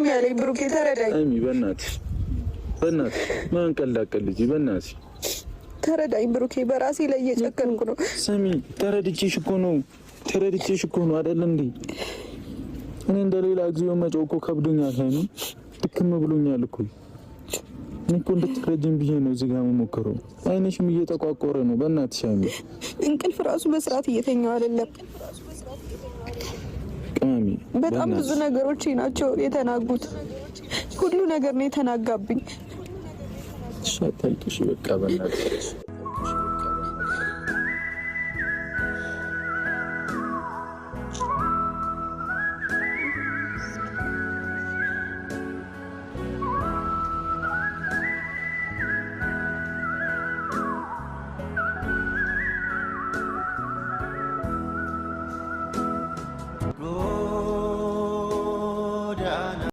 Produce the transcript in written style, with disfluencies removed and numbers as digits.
ያለኝ ብሩኬ ተረዳኝ። ሀይሚ በእናትሽ በእናትሽ ማን ቀልድ አትቀልጂ፣ በእናትሽ ተረዳኝ ብሩኬ። በራሴ ላይ እየጨከንኩ ነው። ስሚ፣ ተረድቼሽ እኮ ነው፣ ተረድቼሽ እኮ ነው አይደል እንዴ? እኔ እንደሌላ ጊዜ መጮህ እኮ ከብዶኛል ሀይሚ፣ ድክም ብሎኛል እኮ። እኔ እኮ እንድትረጂኝ ብዬ ነው እዚህ ጋር የምሞክረው። አይንሽም እየጠቋቆረ ነው። በእናትሽ ሀይሚ፣ እንቅልፍ ራሱ በስርዓት እየተኛው አይደለም። ቅመሚ፣ በጣም ብዙ ነገሮች ናቸው የተናጉት። ሁሉ ነገር ነው የተናጋብኝ። እሺ፣ አታልቅሽ በቃ በእናትሽ።